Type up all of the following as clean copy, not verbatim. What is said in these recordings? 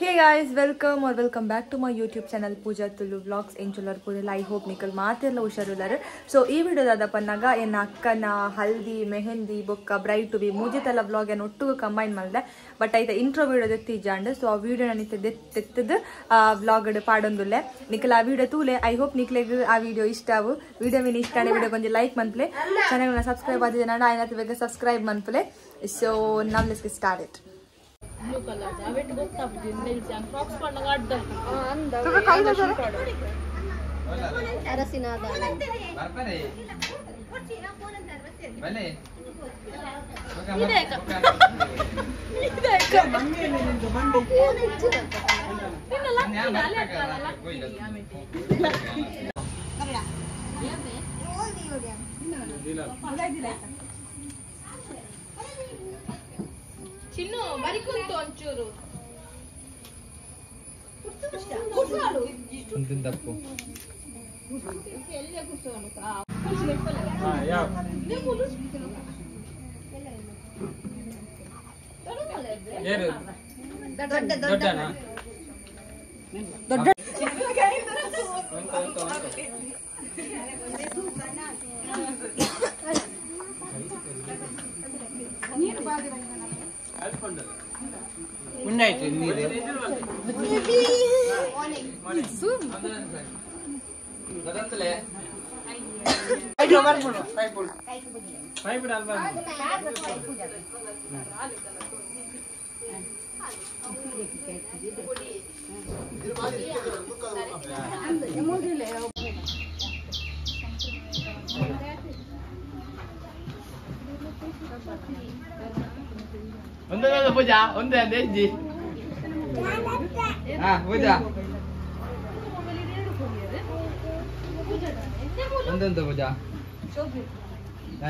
Hey guys, welcome or welcome back to my YouTube channel Pooja Tulu Vlogs. ಎಂಚುಲರ್ ಪೂರೆಲ್ಲ I hope ನಿಕಲ್ ಮಾತೆಲ್ಲ ಹುಷಾರುಲ್ಲರು. ಸೊ ಈ ವಿಡಿಯೋದಾದ ಪನ್ನಾಗ ಎನ್ನ ಅಕ್ಕನ ಹಲ್ದಿ ಮೆಹಂದಿ ಬೊಕ್ಕ ಬ್ರೈಟ್ ಟು ಬಿ ಮೂಜಿತಲ್ಲ ವ್ಲಾಗ್ ಅನ್ನು ಒಟ್ಟಿಗೆ ಕಂಬೈನ್ ಮಾಡಿದೆ. ಬಟ್ ಐತ ಇಂಟ್ರೋ ವಿಡಿಯೋ ದೆತ್ತಿಜಾಂಡ್. ಸೊ ಆ ವಿಡಿಯೋ ನಾನು ತೆತ್ತದು ವ್ಲಾಗ್ ಪಾಡೊಂದುಲ್ಲೆ. ನಿಕಲ್ ಆ ವಿಡಿಯೋ ತೂಲೆ. I hope ನಿಕ್ಲೆಗ್ ಆ ವಿಡಿಯೋ ಇಷ್ಟ ಆವು. ವಿಡಿಯೋ ಮೀನ್ ಇಷ್ಟ ಆಂಡ ವಿಡಿಯೋ ಕೊಂಚ ಲೈಕ್ ಮನ್ಪುಲೆ, ಚಾನೆಲ್ ಸಬ್ಸ್ಕ್ರೈಬ್ ಆದಿದೆ ನಾಡ ಆಯ್ತು ಬೇಗ ಸಬ್ಸ್ಕ್ರೈಬ್ ಮನ್ಪುಲೆ. ಸೊ now let's get started. Blue colour ಅವೆಟ್ ಗೊತ್ತಾಪುಜಿ ನೆಲ್ಸಿ ಅಂಗ್ ಫ್ರಾಕ್ಸ್ ಪಂಡ ಅಡ್ಡ ಅರಸಿನಾದ ಬರ್ಪರೆ ಬಲೆ ಇದೇಕ ಇದೇಕ ನಿನ್ನ ಲಕ್ಕಿ ಅಲೆ ಲಕ್ಕಿ ಚಿನ್ನು ಬರಿ ಕುಂತು ಒಂಚೂರು ತಪ್ಪು ದೊಡ್ಡ ಉಂಡಾಯ್ತು ನೀರು ಒಂದೊಂದು ಪೂಜಾ ಒಂದೇ ಅಂದೆ ಹೆಜ್ಜಿ. ಹಾ ಪೂಜಾ ಒಂದೊಂದು ಪೂಜಾ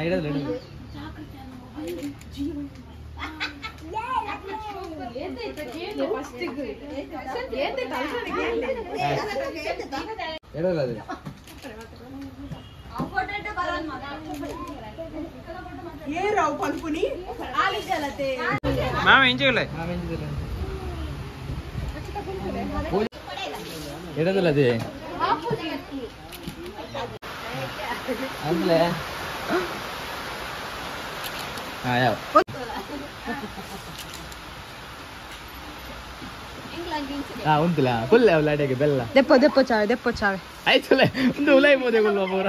ಇಡೋದು ಇಡೋದು. ಇಡಲ್ಲ ಅದು. ಇಡೋದಿಲ್ಲ ಅದೇ ಅಂದ್ರೆ ಯಾವ ಉಂಟುಲ ಕುಲ್ಲೆ ಅವಲಾಡೆಗೆ ಬೆಲ್ಲ ದೆಪ್ಪೋ ದೆಪ್ಪೋ ಚಾವೆ ದೆಪ್ಪೋ ಚಾವೆ ಆಯ್ತು ಒಂದು ಉಲೈ ಮೋದೆ ಕುಲ್ವ ಪೂರ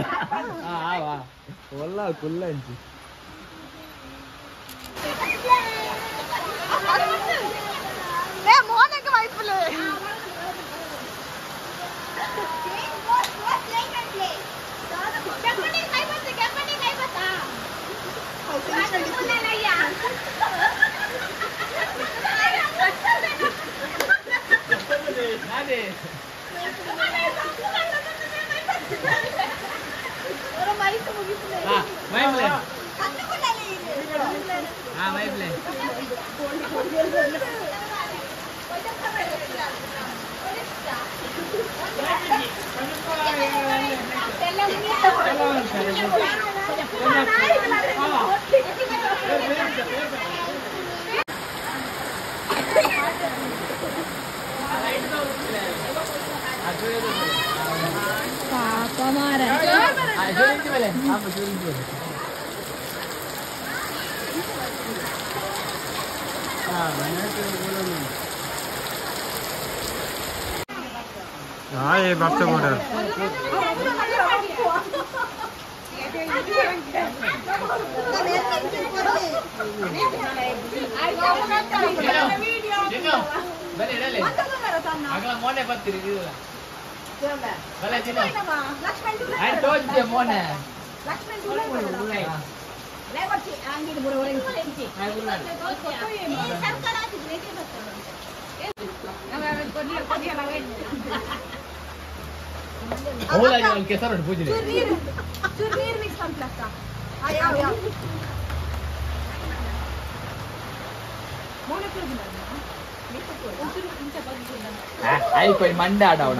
ಒಲ್ಲ ಕುಲ್ಲ ಅಂಚಿ ಪಾಪ ಮಾರ ಮೋನೆ ಬರ್ತೀರಿ ಮೋನೆ ಕೆಸರು ಪೂಜೆ ಆಯ್ತು ಮಂಡ ಆಡವಣ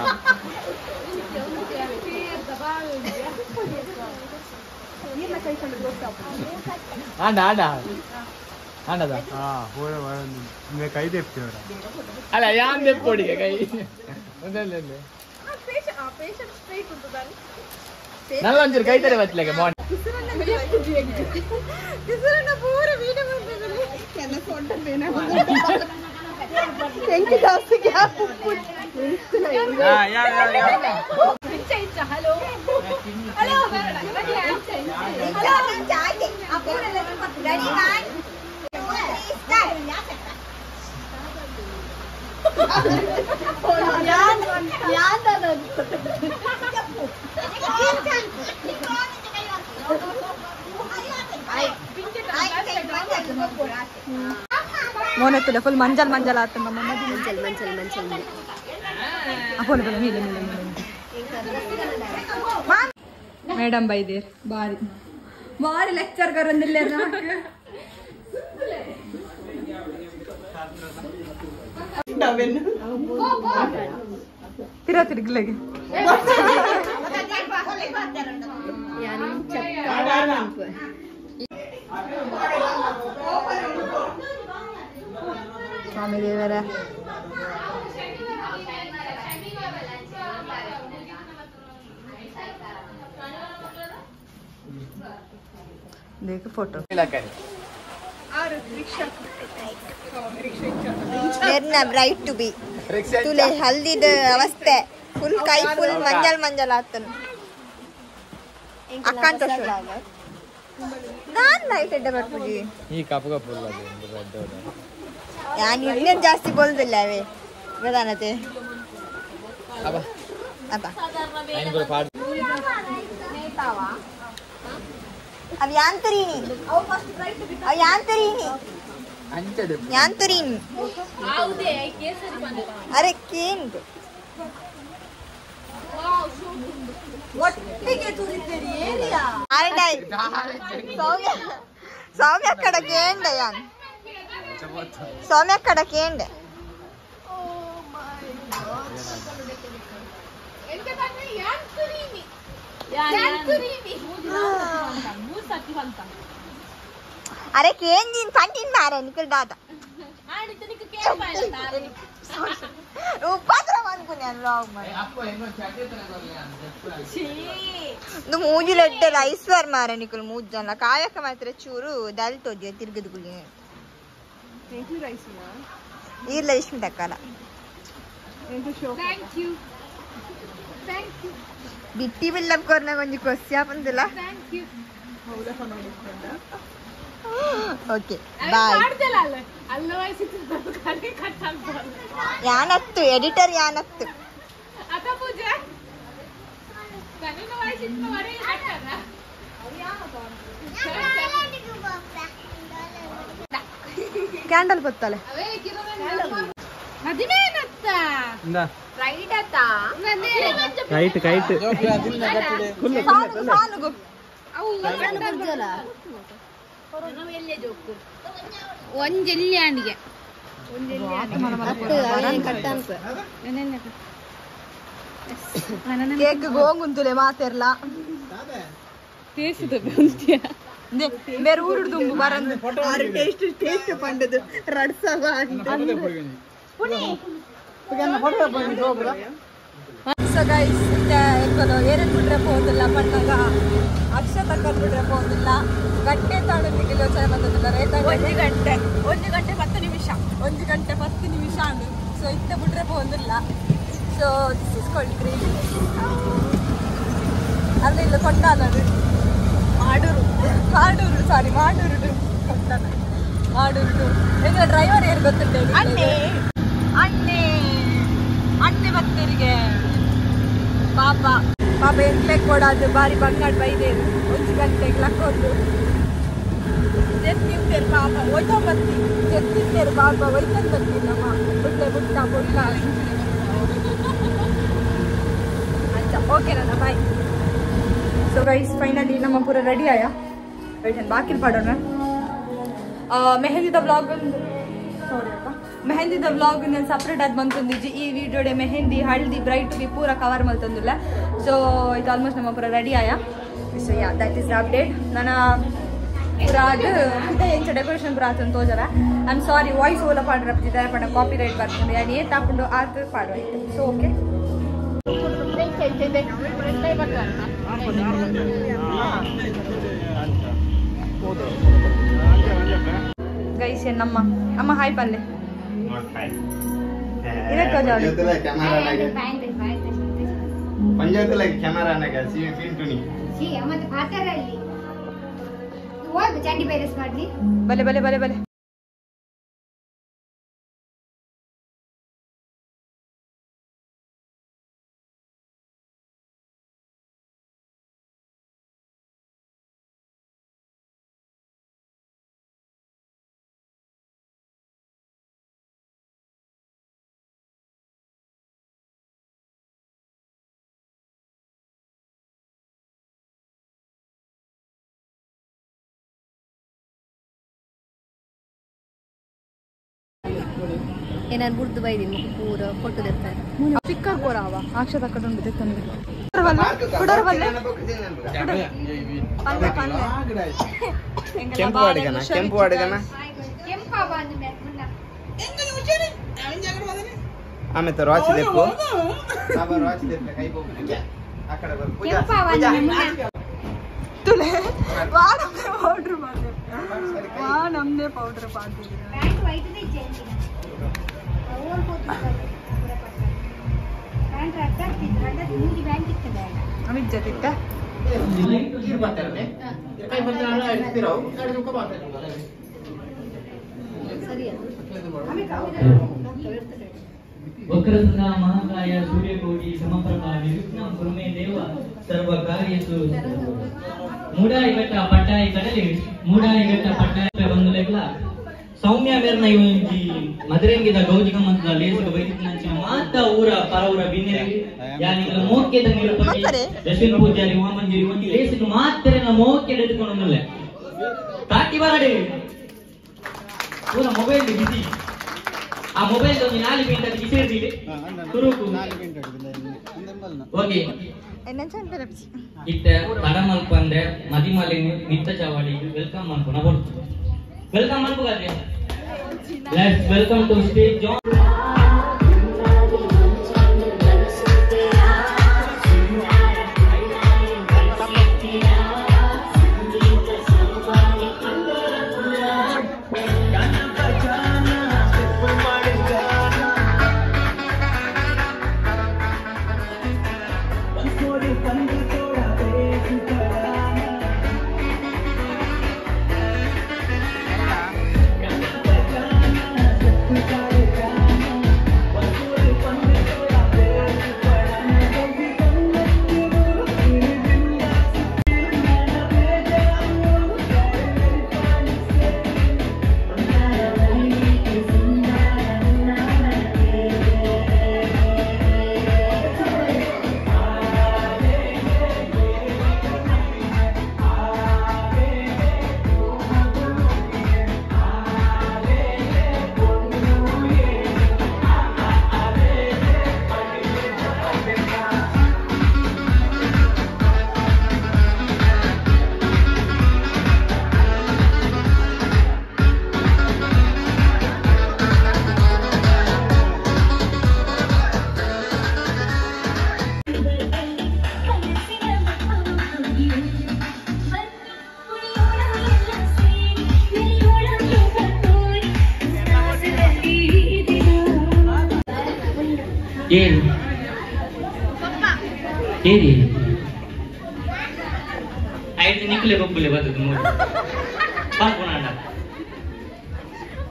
ಆಡ ಆಡ. ಆಂಡದ ಹಾ ಪೂರ ಕೈ ದೆಪ್ಪಿಯವರ ಅಲ್ಲ ಯಾನ್ ದೆಪ್ಪೊಡಿಗೆ ಕೈ ಒಂದಲ್ಲ ನಲ್ಲ ಒಂಚೂರು ಕೈ ತಾರೆ ಬತ್ತಲೆಗೆ ಮಾರ್ನಿಂಗ್ ಮೋನತ್ತಲ್ಲ ಫುಲ್ ಮಂಜಲ್ ಮಂಜಲ್ ಆತ ನಮ್ಮ ಮಂಚಲ್ ಮಂಚಲ್ ಮಂಚಲ್ ಬೋಲ ಬೋಲ ಮೇಲೆ ಮೇಲೆ ಮೇಲೆ ಮೇಡಮ್ ಬೈದೇರ್ ಬಾರಿ ಬಾರಿ ಲೆಕ್ಚರ್ ಕರೊಂದಿಲ್ಲ ತಿರ ತಿರುಗ್ಲೆಗೆ ಸ್ವಾಮಿ ದೇವರ देख फोटो ಬ್ರೈಟ್ ಟು ಬಿ ತುಲೆ ಹಲ್ದಿದ ಅವಸ್ಥೆ ಫುಲ್ ಕೈ ಫುಲ್ ಮಂಜಲ್ ಮಂಜಲ್ ಆತನು ಅಕ್ಕಂತ ನಾನ್ ಲೈಟ್ ಎಡ್ಡೆ ಬರ್ಪುಜಿ ಈ ಕಪ್ಪು ಕಪ್ಪು ಯಾನ್ ಇನ್ನೇನ್ ಜಾಸ್ತಿ ಬೋಲ್ದಿಲ್ಲ ಅವೇ ಪ್ರಧಾನತೆ ಅಬ್ಬ ಅಬ್ಬ ಅವ್ ಯಾಂತರೀನಿ ಅವ್ ಯಾಂತರೀನಿ ಯಾಂತರೀನಿ ಅರೆ ಕೇಂದ್ ಸೌಮ್ಯ ಸೌಮ್ಯ ಕಡ ಕೇಂಡ ಯಾನ್ ಸೌಮ್ಯ ಕಡ ಕೇಂಡ ಅರೆ ಕೇಂದಿನ್ ಪಂಟಿನ್ ಮಾರೆ ನಿಕಲ್ ದಾದ ಉಪಾದ್ರ ಅನ್ಕುನ್ಯಾನ್ ವ್ಲಾಗ್ ಮಾರೆ ನು ಮೂಜಿ ಲೆಡ್ಡೆ ಐಸ್ವರ್ ಮಾರೆ ನಿಕಲ್ ಮೂಜ್ ಜನ ಕಾಯಕ ಮಾತ್ರ ಚೂರು ದಲ್ ತೋಜಿ ತಿರ್ಗದ ಗುಳಿ ಈರ್ಲ ಇಷ್ಮಿ ತಕ್ಕಲ thank you thank you ಬಿಟ್ಟಿ ಬಿಲ್ಲಪ್ ಕೊರ್ನ ಒಂಜಿ ಕೊಸ್ಯ ಪಂದಿಲ್ಲ thank you okay bye ಯಾನತ್ತು editor ಯಾನತ್ತು ಕ್ಯಾಂಡಲ್ ಬತ್ತಲೆ ಕೈಟ್ ಕೈಟ್ ಒಂಜೆಲ್ಯಾಂಡಿಗೆ ಕೇಕ್ ಗೋಂಗುಂತುಲೆ ಮಾತೆರ್ಲ ಬೇರೆ ಊರು ದುಂಬು ಬರಂದು ಟೇಸ್ಟ್ ಟೇಸ್ಟ್ ಪಂಡದು ರಡ್ಸವ ಸೊ ಗೈಸ್ ಏನೇನು ಬಿಟ್ರೆ ಹೋದಿಲ್ಲ ಪಣ್ಣಾಗ ಅಕ್ಷತ ಬಿಟ್ರೆ ಹೋದಿಲ್ಲ ಗಂಟೆ ತಾಡೋದಿಗೆ ಯೋಚನೆ ಬಂದದಿಲ್ಲ ರೇತ 1 ಗಂಟೆ 1 ಗಂಟೆ 10 ನಿಮಿಷ 1 ಗಂಟೆ 10 ನಿಮಿಷ ಅಂದು ಸೊ ಇತ್ತ ಬಿಟ್ರೆ ಹೋದಿಲ್ಲ. So this is called green. ಅಲ್ಲಿ ಇಲ್ಲ ಕೊಂಡಾನದು ಮಾಡೂರು ಮಾಡೂರು ಸಾರಿ ಮಾಡೂರು ಕೊಂಡಾನ ಮಾಡೂರು. ಈಗ ಡ್ರೈವರ್ ಏನು ಗೊತ್ತಿಲ್ಲ ಅಣ್ಣೆ ಅಣ್ಣೆ ಅಣ್ಣೆ ಭಕ್ತರಿಗೆ ಪಾಪ ಪಾಪ ಎಂಕ್ಲೆ ಕೊಡೋದು ಬಾರಿ ಬಂಗಾಡ್ ಬೈದೇರು 1 ಗಂಟೆಗೆ ಲಕ್ಕೊಂದು ಜೆತ್ತಿಂತೇರು ಪಾಪ ಒಯ್ತೊಂಬತ್ತಿ ಜೆತ್ತಿಂತೇರು ಪಾಪ ಒಯ್ತೊಂಬತ್ತಿ ನಮ್ಮ ಬುಟ್ಟೆ ಬುಟ್ಟ ಬುಟ್ಟ ಅಚ್ಚ ಓಕೆ ನನ್ನ ಬಾಯ್. ಸೊ ಗೈಸ್ ಫೈನಲಿ ನಮ್ಮ ಪೂರ ರೆಡಿ ಆಯಾ ವೆಯ್ಟ್ ಬಾಕಿಲ್ ಪಾಡೋಣ. ಮೆಹಂದಿದ ವ್ಲಾಗ್ ಸಾರಿ ಅಕ್ಕ ಮೆಹಂದಿದ ವ್ಲಾಗ್ ನಾನು ಸಪ್ರೇಟ್ ಆಗಿ ಬಂತಂದಿಜ್ಜಿ ಈ ವಿಡಿಯೋಡೆ ಮೆಹಂದಿ ಹಳದಿ ಬ್ರೈಟ್ ಬಿ ಪೂರ ಕವರ್ ಮಲ್ತಂದಿಲ್ಲ. ಸೊ ಇದು ಆಲ್ಮೋಸ್ಟ್ ನಮ್ಮ ಪೂರ ರೆಡಿ ಆಯಾ. So yeah that is the update. ನನ್ನ ಪೂರ ಅದು ಎಂಚ ಡೆಕೋರೇಷನ್ ಪೂರ ಆತಂದು ತೋಜರ. I am sorry voice ಓಲ ಪಾಡ್ರ ಪಂಡ ಕಾಪಿ ರೈಟ್ ಬರ್ಕೊಂಡು ಯಾನ್ ಏತ್ ಆಪುಂಡು ಆತ್ ಪಾಡುವ ಆಯ್ತು. ಸೊ ಓಕೆ ಗೈಸ್ ನಮ್ಮ ಅಮ್ಮ ಹಾಯ್ ಪಲ್ಲೆ ಬಲೆ ಬಲೆ ಬಲೆ ಬಲೆ ಏನಾರು ಬುಡ್ದು ಬೈದಿನಿ ಪೂರ ಫೋಟೋ ತೆತ್ತಾರೆ ಚಿಕ್ಕ ಕೋರಾವ ಅಕ್ಷತ ಕಡೊಂಡು ತೆತ್ತೊಂದು ಕೆಂಪು ಅಡಗನ ಕೆಂಪು ಅಡಗನ ಆಮೇಲೆ ರಾಚಿ ದೆಪ್ಪು ಬಾಬಾ ರಾಚಿ ದೆಪ್ಪು ಕೈ ಹೋಗಿ ಆ ಕಡೆ ಬರ್ ಪೂಜಾ ತುಲೆ ವಾ ನಮ್ದೆ ಪೌಡರ್ ಬಾದೆ ವಾ ನಮ್ದೆ ಪೌಡರ್ ಬಾದೆ ಪ್ಯಾಂಟ್ ವೈಟ್ they change ಓಲ್ ಪೋತು ಪ್ಯಾಂಟ್ ರಟ್ಟಾಗ್ತಿತ್ತು ರಟ್ಟ ಮೂಜಿ ಬ್ಯಾಂಕ್ ಇರ್ತದೆ ಅಮಿತ್ ಜೊತೆ ಸರಿ ವಕ್ರತುಂಡ ಮಹಾಕಾಯ ಸೂರ್ಯಕೋಟಿ ಸಮಪ್ರಭಾ ನಿವಿಘ್ನಂ ಕುರುಮೇ ದೇವ ಸರ್ವ ಕಾರ್ಯೇಷು ಮೂಡಾಯಿ ಘಟ್ಟ ಪಟ್ಟಾಯಿ ಕಡಲಿ ಮೂಡಾಯಿ ಘಟ್ಟ ಪಟ್ಟಾಯಿ ಬಂದುಲೆಗ್ಲ ಸೌಮ್ಯ ಮೇರ್ನ ಇವಂಜಿ ಮದರಂಗಿದ ಗೌಜಿಗ ಮಂತ್ರದ ಲೇಸುಗ ವೈದ್ಯನಂಚಿನ ಮಾತ ಊರ ಪರ ಊರ ಬಿನ್ನೆರಿಗೆ ಯಾನಿಗಳ ಮೋಕ್ಯದ ನಿರೂಪಕಿ ದಶಿನ ಪೂಜಾರಿ ವಾಮಂಜರಿ ಒಂಜಿ ಲೇಸುಗ ಮಾತ್ರನ ಮೋಕ್ಯ ಎದುಕೊಂಡು ತಾಟಿ ಬರಡೆ ಪೂರ ಮೊಬೈಲ್ ಬಿಸಿ ಆ ಮೊಬೈಲ್ ಒಂದು ನಾಲಿ ಗಂಟೆ ಬಿಸಿರ್ದಿದೆ ತುರುಕು ಓಕೆ ಇತ್ತ ತಡಮಲ್ಪಂದೆ ಮದಿಮಲೆ ನಿತ್ತ ಚಾವಡಿ welcome ಅನ್ಪುನ ಬರ್ತದೆ welcome ಅನ್ಪುಗಾದೆ. Let's welcome to stage John. ಏರಿ ಐದು ನಿಕ್ಕಲೆ ಬೊಬ್ಬುಲೆ ಬರ್ತದೆ ಮೂರು ಪಾಲ್ಪುಣ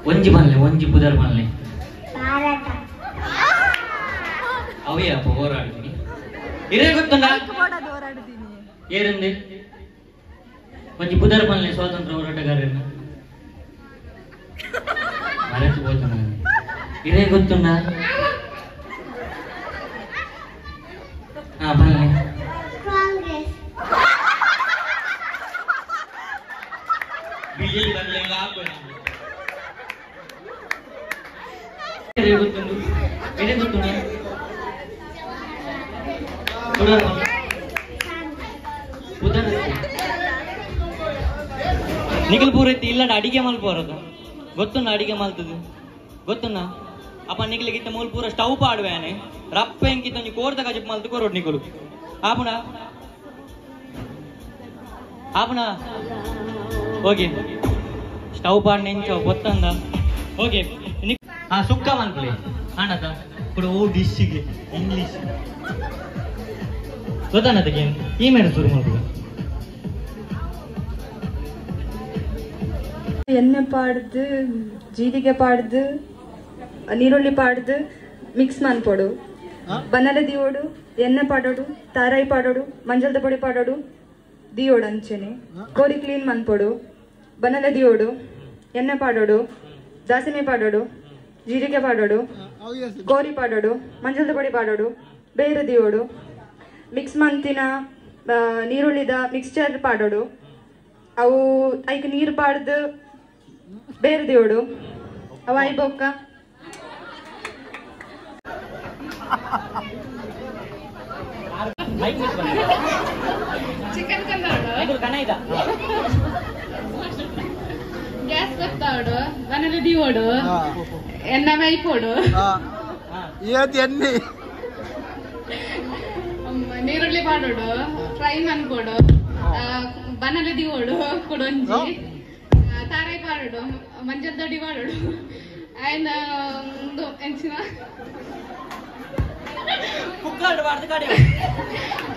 ಒಂಜಿ ಬನ್ಲೆ ಒಂಜಿ ಪುದರ್ ಬನ್ಲೆ ಅವೇ ಅಪ್ಪ ಹೋರಾಡ್ತೀನಿ ಇರೇ ಗೊತ್ತಲ್ಲ ಏರಂದೆ ಒಂಜಿ ಪುದರ್ ಬನ್ಲೆ ಸ್ವಾತಂತ್ರ್ಯ ಹೋರಾಟಗಾರರನ್ನ ಮರೆತು ಹೋಯ್ತು ನಾನು ಇರೇ ಗೊತ್ತುಂಡ ಬನ್ನಿ ಬಿಜೆಪಿ ಬರಲಿಲ್ಲ ಗೊತ್ತುಂಟು ಎಡೆ ಗೊತ್ತುಂಟು ನಿಖಲ್ ಪೂರ ಇತ್ತು ಇಲ್ಲಡ ಅಡಿಗೆ ಮಲ್ಪೋರದು ಗೊತ್ತುನ್ನ ಅಡಿಗೆ ಮಲ್ತದು ಗೊತ್ತುನ್ನ ಅಪ್ಪ ನಿಖಲಿಗಿತ್ತ ಮೂಲ ಪೂರ ಸ್ಟವ್ ಪಾಡುವೇನೆ ರಪ್ಪ ಎಂಕಿತ್ತ ಒಂಜಿ ಕೋರ್ದ ಕಜಿಪ್ ಮಲ್ತು ಕೊರೋಡು ನಿಕುಲು ಆಪುಣ ಆಪುಣ ಓಕೆ ಸ್ಟವ್ ಪಾಡ್ ನೆಂಚ ಗೊತ್ತಂದ ಓಕೆ ಹಾ ಸುಕ್ಕ ಮನ್ಪುಲೆ ಆಣದ ಕೂಡ ಓ ಡಿಶ್ಗೆ ಇಂಗ್ಲಿಷ್ ಗೊತ್ತಾನದಕ್ಕೆ ಈ ಮೇಡ ಶುರು ಮಾಡ್ಬೋದು ಎಣ್ಣೆ ಪಾಡ್ದು ಜೀರಿಗೆ ಪಾಡ್ದು ನೀರುಳ್ಳಿ ಪಾಡ್ದು ಮಿಕ್ಸ್ ಮನ್ಪೊಡು ಬನ್ನಲೆ ದಿಯೋಡು ಎಣ್ಣೆ ಪಾಡೋಡು ತಾರಾಯಿ ಪಾಡೋಡು ಮಂಜಲ್ದ ಪೊಡಿ ಪಾಡೋಡು ದಿಯೋಡು ಅಂಚೆನೆ ಕೋರಿ ಕ್ಲೀನ್ ಮನ್ಪೊಡು ಬನ್ನಲೆ ದಿಯೋಡು ಎಣ್ಣೆ ಪಾಡೋಡು ದಾಸಿಮೆ ಪಾಡೋಡು ಜೀರಿಗೆ ಪಾಡೋಡು ಕೋರಿ ಪಾಡೋಡು ಮಂಜಲ್ದ ಪೊಡಿ ಪಾಡೋಡು ಬೇರೆ ದಿಯೋಡು ಮಿಕ್ಸ್ ಮಂತಿನ ನೀರುಳ್ಳಿದ ಮಿಕ್ಸ್ಚರ್ ಪಾಡೋಡು ಅವು ಐಕ್ ನೀರು ಪಾಡ್ದು ಬೇರೆ ದಿಯೋಡು ಅವು ಐಬೊಕ್ಕ ಚಿಕನ್ ಕಂದಾಡು ಗ್ಯಾಸ್ ಬತ್ತಾಡು ಮನೇಲಿ ದಿವೋಡು ಎಣ್ಣೆ ಮೈಪೋಡು ಎಣ್ಣೆ ನೀರುಳ್ಳಿ ಪಾಡೋಡು ಫ್ರೈ ಮನ್ಪೋಡು ಬನಲೆ ದಿವೋಡು ಕೊಡೊಂಜಿ ತಾರೈ ಪಾಡೋಡು ಮಂಜಲ್ ದೊಡ್ಡಿ ಪಾಡೋಡು ಆಯ್ನ ಎಂಚಿನ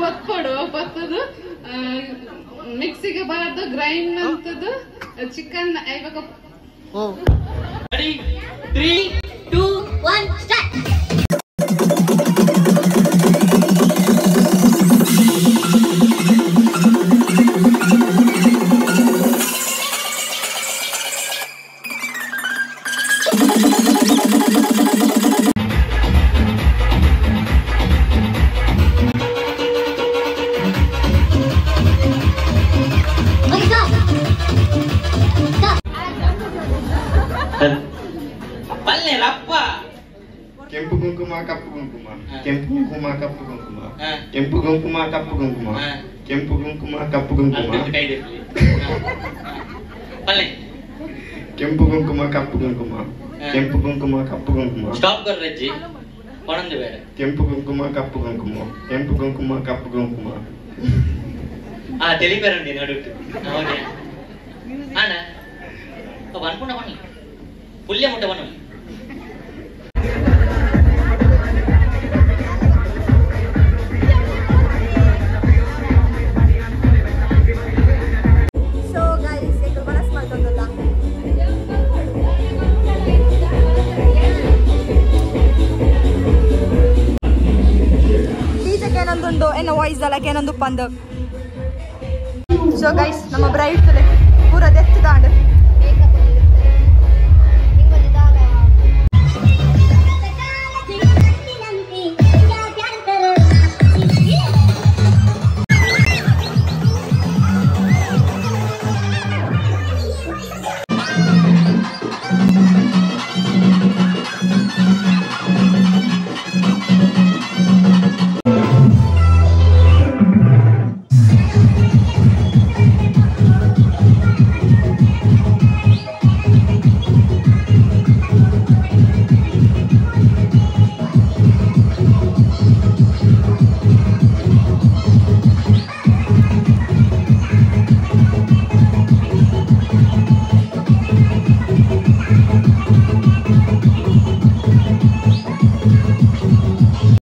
ಪೊತ್ಪೊಡು ಪೊತ್ತದು ಮಿಕ್ಸಿಗೆ ಬಾರ್ದು ಗ್ರೈಂಡ್ ಅಂತದ್ದು ಚಿಕನ್ ಐವಾಗ 3 2 1 ಸ್ಟಾರ್ಟ್. ಕೆಂಪು ಕುಂಕುಮ ಕಪ್ಪು ಕುಂಕುಮ ಕೆಂಪು ಕುಂಕುಮ ಕಪ್ಪು ಕುಂಕುಮ ಕೆಂಪು ಕುಂಕುಮ ಕಪ್ಪು ಕುಂಕುಮ ಕೆಂಪು ಕುಂಕುಮ ಕಪ್ಪು ಕುಂಕುಮ ಕೆಂಪು ಕುಂಕುಮ ಕಪ್ಪು ಕುಂಕುಮ ಕೆಂಪು ಕುಂಕುಮ ಕಪ್ಪು ಕುಂಕುಮ ಸ್ಟಾಪ್ ಕರ್ ರಜ್ಜಿ ಪಣಂದು ಬೇಡ ಕೆಂಪು ಕುಂಕುಮ ಕಪ್ಪು ಕುಂಕುಮ ಕೆಂಪು ಕುಂಕುಮ ಕಪ್ಪು ಕುಂಕುಮ ಆ ತೆಲಿಪೆರಂಡಿ ನಡುಟ್ಟು ಓಕೆ ಅಣ್ಣ ಅನ್ಕೊಂಡ ಬನ್ನಿ ಪುಲ್ಯ ಮುಟ್ಟ ಬನ್ನಿ. ಸೊ ಗೈಸ್ ಎಕ್ಕಲು ಮನಸ್ ಮಾಡ್ಕೊಂಡಲ್ಲ ಟೀಚರ್ ಏನೊಂದುಂಡು ಎನ್ನ ವಾಯ್ಸ್ ಅಲ್ಲ ಏನೊಂದು ಪಂದ. ಸೊ ಗೈಸ್ ನಮ್ಮ ಬ್ರೈಟ್ ಪೂರ ದೆತ್ತುದಾಂಡ್.